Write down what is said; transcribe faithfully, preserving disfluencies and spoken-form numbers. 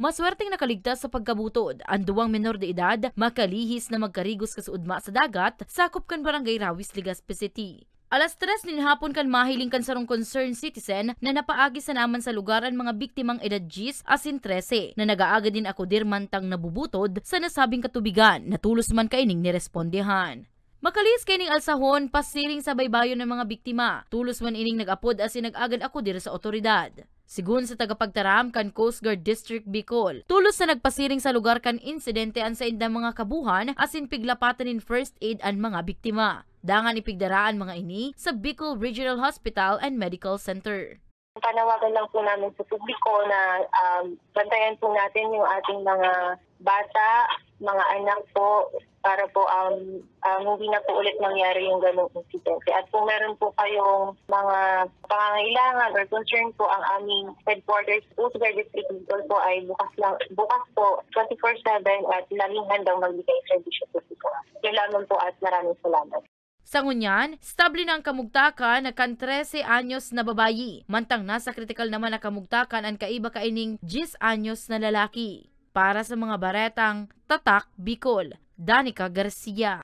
Maswerteng nakaligtas sa pagkabutod an duwang menor de edad makalihis na magkarigos kasuodma sa dagat, sakop kan Barangay Rawis, Legazpi City. Alas tres nin hapon kan mahiling kan sarong concerned citizen na napaagi sana man sa lugar an mga biktimang edad diyes asin trese na nag-aagad nin akudir mantang nabubutod sa nasabing katubigan na tolos man kaining nirespondehan. Makalihis kaining alsahon, pasiring sa baybayon an mga biktima. Tolos man ining nag-apod asin nag-agad akudir sa otoridad. Sigon sa tagapagtaram kan Coast Guard District Bicol, tolos na nagpasiring sa lugar kan insidente an saindang mga kabuhan asin piglapatan nin first aid an mga biktima. Dangan ipigdara an mga ini sa Bicol Regional Hospital and Medical Center. Panawagan lang po namin sa publiko na, um, bantayan po natin yung ating mga bata, mga anak po, para po, um, um, hindi na po ulit mangyari yung ganong insidente. At kung meron po kayong mga pangangailangan or concern po, ang aming headquarters po sa District Bicol po ay bukas lang, bukas po twenty-four seven at laging handang magbigay serbisyo po dito. Yun lamang po at maraming salamat. Sa ngunyan, estable na an kamugtakan na kan trese anyos na babayi, mantang nasa kritikal naman na kamugtakan an kaiba kaining diyes anyos na lalaki. Para sa mga baretang Tatak Bicol, Danica Garcia.